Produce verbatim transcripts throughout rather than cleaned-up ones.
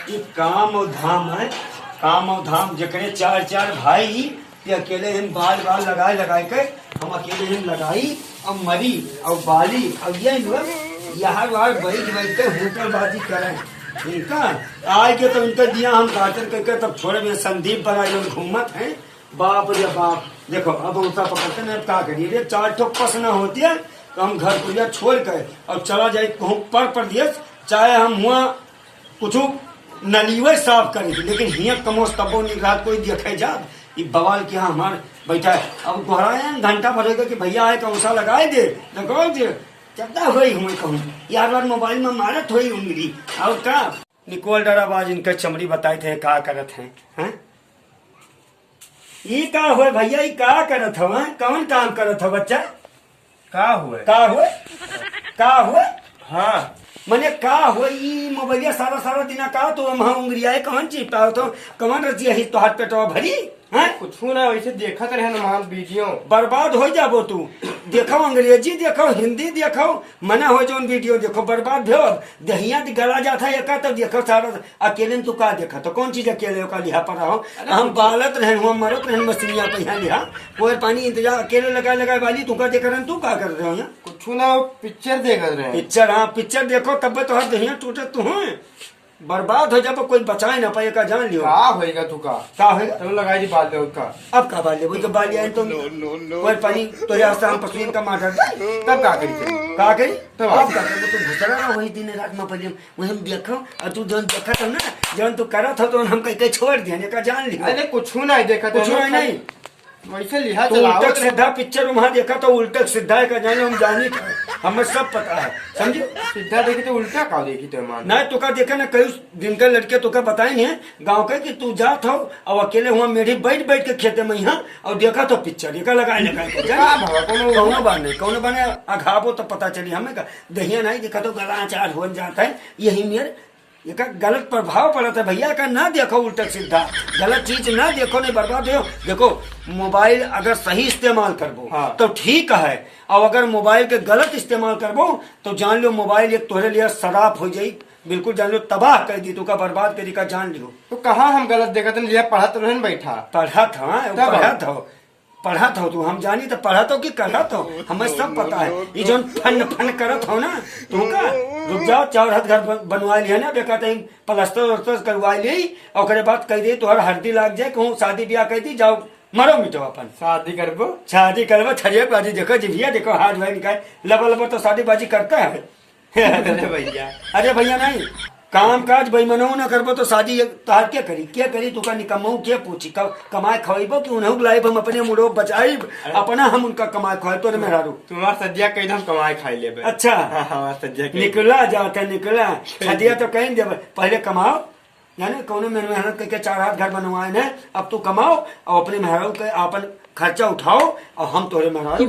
ये काम और धाम है, काम और धाम। जकरे चार चार भाई, ये अकेले हम बाल बाल लगाए लगाए के, हम अकेले हम लगाई और मरी और बाली और ये लोग यार वार बैठ बैठ के होटल बाजी करें। इनका आए के तो इनका दिया हम गाजर करके तब छोड़े में संदीप बना जो घूमत हैं। बाप रे बाप, देखो अब उल्टा पकड़ते नहीं, अब का करिए? ये चार ठो पस ना होती है तो हम घर पुरिया छोड़ के और चला जाए कहूँ पर परदेश, चाहे हम हुआ कुछ नलियो साफ करी, लेकिन हियाँ कमोस तब्बो नहीं रहा, कोई देखे जा। ये बवाल के यहाँ हमार बैठा है। अब गोहराए घंटा भर होगा कि भैया आए कौन सा लगाए दे, लगाओ दे। चलता हुई हूँ कहूँ यार, बार मोबाइल में मारत हुई उंगली। और का निकोल डरा बाज इनका चमड़ी बताए थे का करत हैं, हैं? ई का होए भैया, ई का करत हव, हैं? कौन काम करत हव बच्चा? का हुए? का हुए? का हुए? हाँ। मने का हुए, ई मोबाइलिया सारा सारा दिना का तो हम हाँ उंगलियाए कौन चीज पाओ तो कौन रजिया ही तो हाथ पेटवा भरी, हैं? कुछ ना, वैसे देखत रहे ना मान वीडियो। बर्बाद हो जाबो तू। देखो अंग्रेजी देखो, हिंदी देखो, मना हो जौन वीडियो देखो, बर्बाद भे। अब दहिया त गला जात है एका, तब देखो सारा अकेले में तू का देखा तो कौन चीज अकेले का लिहा पड़ा हो? अरे हम कुछ बालत रहन हुआ, मरत रहन मसीनिया पे यहाँ लिहा। कोई पानी इंतजाम अकेले लगा लगा वाली तू का देख रहन, तू का कर रहे हो यहाँ? कुछ ना, पिक्चर देखत रहे। पिक्चर, हाँ पिक्चर देखो तब तो हर दहिया टूटत तू हो। बर्बाद हो जाबो, कोई बचाए ना पाए का जान लियो। का होएगा तू का? का होएगा? तब लगाई दी बाल लेवल का। अब का बाल लेबो? जब बाल आए तो कोई पानी तो यहाँ से हम पसुइन का मार डाल। तब का करी चली? का करी? तब अब का करबो? तू घुसरा रहा वही दिन रात में पहले वही हम देखो, और तू जौन देखत हो ना, जौन तू करत हो, तो हम कह के छोड़ दिया, ने का जान लियो। अरे कुछ नहीं देखत कुछ है, नहीं, खाली नहीं। वैसे लिहा तू चलावत उल्टा रहे। सीधा पिक्चर वहाँ देखा तो उल्टा सीधा है का जाने हम जानी था, हमें सब पता है, समझे? सीधा देखी तो उल्टा का देखी तो मान। नहीं तो का देखे ना, कई दिन का लड़के तो का बताए नहीं गाँव के कि तू जात हो और अकेले हुआ मेढ़ी बैठ बैठ के खेते में यहाँ और देखा तो पिक्चर, ये का लगा लगा के, जाने? का भवा, कोनो कौनो बात नहीं, कौनो बात नहीं, अघाबो तो पता चली हमें का। दहिया नहीं देखा तो गला अचार हो जाता है, यही मेर एका गलत प्रभाव पड़त है भैया, एका ना देखो उल्टा सीधा, गलत चीज ना देखो, नहीं बर्बाद हो। देखो, मोबाइल अगर सही इस्तेमाल करबो हाँ। तो ठीक है, और अगर मोबाइल के गलत इस्तेमाल करबो तो जान लो मोबाइल एक तोहरे लिए सराप हो जाई, बिल्कुल जान लो तबाह कर दी, तुका बर्बाद करी का जान लियो। तो कहाँ हम गलत देखत हन, लिया पढ़त रहन बैठा। पढ़त हाँ, तब पढ़त हो। पढ़त हो तू, हम जानी तो पढ़त हो कि करत हो, हमें सब पता है। ये जौन फन फन करत हो ना, तू का रुक जाओ, चार हाथ घर बन-, बनवा लिया ना, बेका तई प्लास्टर व्लास्टर करवा ली, और ओकरे बाद कह दे तोहर हरदी लाग जाए, कहूँ शादी ब्याह कर दी, जाओ मरो मिटो अपन। शादी करबो? शादी करबो, छड़िया बाजी देखो, जिभिया देखो, हाथ भाई निकाल, लबा लबा तो शादी बाजी करता है। अरे भैया। अरे भैया नहीं, काम काज बेईमानो ना करबो तो शादी ये तोहार के करी? के करी? तू का निकम्मऊ के पूछी? क-, कमाए खवाइबो कि उन्हों लाइफ हम अपने मुड़ो बचाइब, अरे। अपना हम उनका कमाए खवाइब, तोरे मेहरारू। तुम्हार सदिया कई हम कमाए खाई लेबे। अच्छा। हाँ, हाँ, सदिया कई निकला जाता, निकला। सदिया तो कहीं देबे, पहले कमाओ, यानी कौनो मेहनत करके चार हाथ घर बनवाए न, अब तू कमाओ और अपने मेहरारू के आपन खर्चा उठाओ और हम तोहरे मेहरारू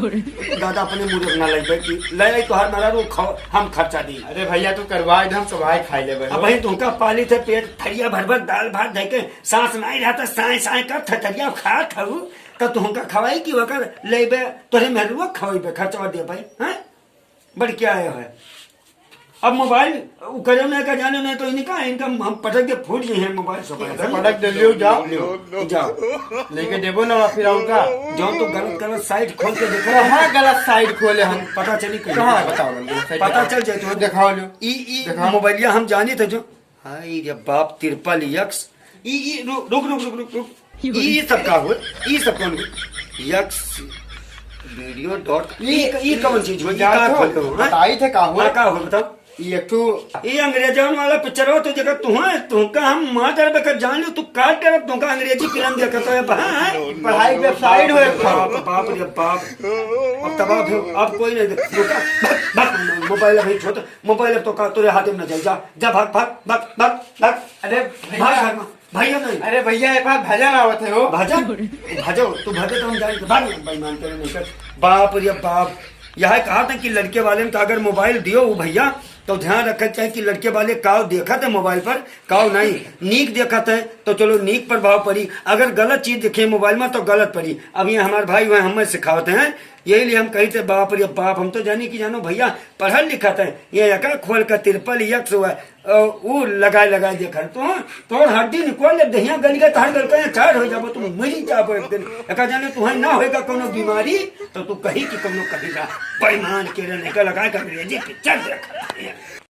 दादा अपने मुंह ना लइबे कि ले आई तोहार मेहरारू खाओ, हम खर्चा दी। अरे भैया, तू करवाए दे, हम कमाए खाई लेबे। अब भाई तुमका पाली थे पेट थरिया भर भर दाल भात दे के सांस नहीं रहता, साए साए कर थरिया खात हऊ, तब तुमका खवाई कि ओकर लेबे, तोहरे मेहरारू खवाइबे, खर्चा दे भाई, हैं? बड़ क्या आया है? अब मोबाइल उ करे ना का जाने, नहीं तो इनका, इनका हम पटक के फूट गए हैं मोबाइल सब। तो पटक दे लियो, जाओ। लियो, जाओ। लेके देबो ना, फिर आऊंगा। जो तो गलत, गलत साइट खोल के देखा। कहाँ गलत साइट खोले हम? पता चली कहीं। कहाँ बताओ ना, गलत साइट पता बताओ। चल जाए तो। दिखाओ लियो। ई, ई दिखाओ। मोबाइलिया हम जानी थे जो। हाय रे बाप, ट्रिपल एक्स। ई, ई, रु-, रुक, रुक, रुक, रुक, रुक। ई सब का हुए? ई सब कौन हुए? यक्स वीडियो डॉट, ई, ई, ई कौन चीज हुए? ई का खोले हो, हैं? बताई थे का हुए? हाँ, का हुए, बताओ। ई एक ठो ई अंग्रेजन वाला पिक्चर हो, तो जगह तू है, तुमका हम मार डरबे कर जान लो, तू काट डरब, तुमका अंग्रेजी फिल्म देखत हो, भाई। पढ़ाई वेबसाइट हो एक ठो। बाप, बाप रे बाप। अब तबाह हो, अब कोई नहीं देख, रुका, भाग, भाग, मोबाइल अभी छोड़, मोबाइल अब तो का तोरे हाथ में न जाए, जा, जा, भाग, भाग, भाग, भाग, भाग। अरे भैया। भाग, भाग, भाग, नहीं। अरे भैया, एक बार भजन आवत है हो। भजन? भजो, तू भजो तो हम जाए, भाग, बेईमान तेरे नहीं कर। बाप रे बाप, यह कहा था कि लड़के वाले ने तो अगर मोबाइल दियो वो भैया, तो ध्यान रखे के चाही कि लड़के वाले काव देखत है मोबाइल पर, काव नहीं। नीक देखत है तो चलो नीक प्रभाव पड़ी, अगर गलत चीज देखे मोबाइल में तो गलत पड़ी। अब ये हमार भाई हुए हमें सिखावत हैं, यही लिए हम कही थे बाप रे बाप, हम तो जानी कि जानो भैया पढ़ल लिखत है, ये एका खोल कर ट्रिपल एक्स हुआ, अ, ऊ लगाए लगाए देखल तो तोर हड्डी निकल ले, दहिया गल के तहर गल के चार हो जाबो, तू मरी जाबो एक दिन। एका जाने तुहे ना होएगा कोनो बीमारी, तो तू कही कि कोनो कही जा बेईमान के रे, लेकर लगा के अंग्रेजी पिक्चर देख।